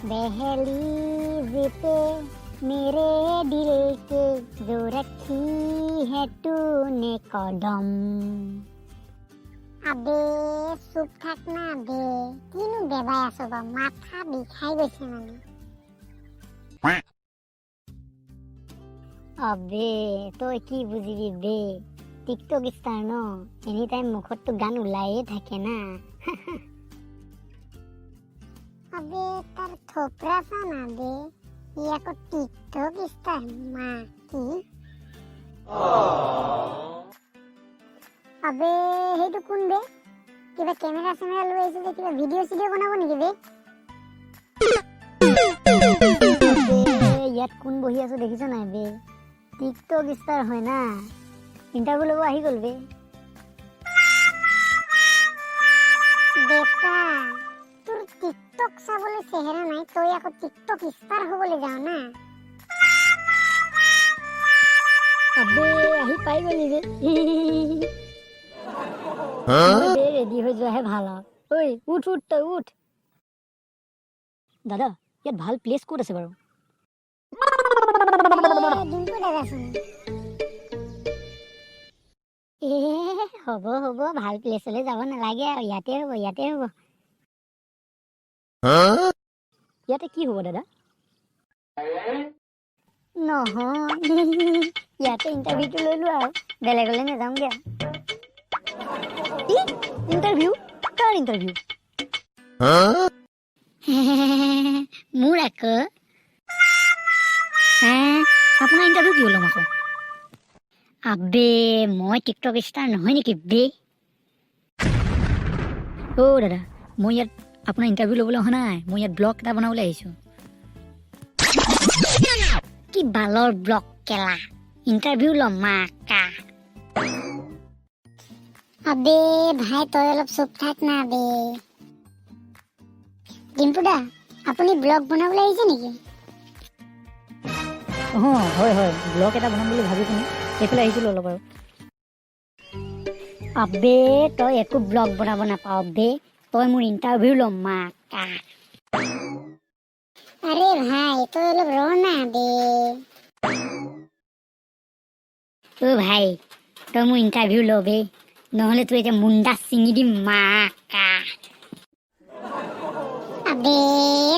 दहलीज पे मेरे दिल के जो रखी है तूने कदम। আবে চুপ থাক না বে, কিনো বেবাই আছ বাৰু, মাথা বিষাই গৈছে মানে। আবে তই কি বুজিবি বে, টিকটক ষ্টাৰ ন, এনি টাইম মুখততো গান ওলায়ে থাকে না। আবে তাৰ থোপৰা চা না বে, ই আকৌ টিকটক ষ্টাৰ মা কি। আবে সেইটো কোন বে? কিবা কেমেৰা চেমেৰা লৈ আহিছে যে, কিবা ভিডিঅ' চিডিঅ' বনাব নেকি বে? আবে, ইয়াত কোন বহি আছো দেখিছ নাই বে? টিকটক ষ্টাৰ হয় না, ইণ্টাৰভিউ ল'ব আহি গ'ল বে। বেটা, তোৰ টিকটক চাবলৈ চেহেৰা নাই, তই আকৌ টিকটক ষ্টাৰ হ'বলৈ যাৱ না? আবে আহি পাই গ'লি বে। বে ৰেডি হৈ যোৱাহে ভাল আৰু। ঐ উঠ উঠ, তই উঠ। দাদা, ইয়াত ভাল প্লেচ ক'ত আছে বাৰু? ডিম্পু দাদাচোন। এ হ'ব হ'ব, ভাল প্লেচলৈ যাব নালাগে আৰু, ইয়াতে হ'ব, ইয়াতে হ'ব। ইয়াতে কি হ'ব দাদা? নহয়, ইয়াতে ইণ্টাৰভিউটো লৈ লোৱা আৰু, বেলেগলৈ নাযাওঁগৈ আৰু। কি ইণ্টাৰভিউ? কাৰ ইণ্টাৰভিউ? মোৰ আকৌ। হে, আপোনাৰ ইণ্টাৰভিউ কিয় ল'ম আকৌ? আবে মই টিকটক ষ্টাৰ নহয় নেকি বে? অ' দাদা, মই ইয়াত আপোনাৰ ইণ্টাৰভিউ ল'বলৈ অহা নাই, মই ইয়াত ব্লগ এটা বনাবলৈ আহিছোঁ। কি বালৰ ব্লগ কেলা, ইণ্টাৰভিউ ল'ম মা কা। আবে ভাই, তই অলপ চুপ থাক না বে। ডিম্পু দা, আপুনি ব্লগ বনাবলৈ আহিছে নেকি? অঁ হয় হয়, ব্লগ এটা বনাম বুলি ভাবি পিনি এইফালে আহিছিলোঁ অলপ আৰু। আবে তই একো ব্লগ বনাব নাপাৱ বে, তই মোৰ ইণ্টাৰভিউ ল'ম মা কা। আৰে ভাই, তই অলপ ৰ না বে। অ' ভাই, তই মোৰ ইণ্টাৰভিউ ল বে, নহ'লে তোৰ এতিয়া মুণ্ডা ছিঙি দিম মা কা। আবে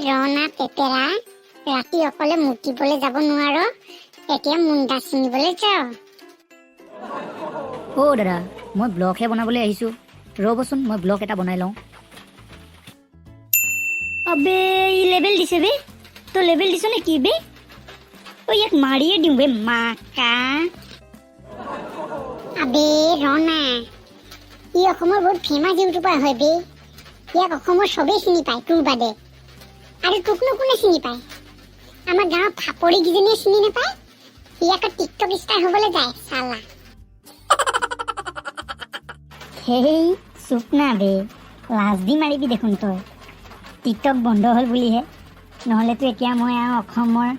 ৰ না পেপেৰা, ৰাতি অকলে মুতিবলৈ যাব নোৱাৰ, এতিয়া মুণ্ডা ছিঙিবলৈ যাওঁ? অ' দাদা, মই ব্লগহে বনাবলৈ আহিছোঁ, ৰ'বচোন, মই ব্লগ এটা বনাই লওঁ। আবে ই লেবেল দিছে বে, তই লেবেল দিছ নে কি বে? ঐ, ইয়াক মাৰিয়ে দিওঁ বে মা কা। আবে ৰ না, ই অসমৰ বহুত ফেমাছ ইউটিউবাৰ হয় বে, ইয়াক অসমৰ চবেই চিনি পায় তোৰ বাদে। আৰু তোকনো কোনে চিনি পায়? আমাৰ গাঁৱৰ ফাপৰি কেইজনীয়ে চিনি নাপায়, সি আকৌ টিকটক ষ্টাৰ হ'বলৈ যায় চালা। সেই চুপ না বে, লাজ দি মাৰিবি দেখোন তই। টিকটক বন্ধ হ'ল বুলিহে, নহ'লেতো এতিয়া মই আৰু অসমৰ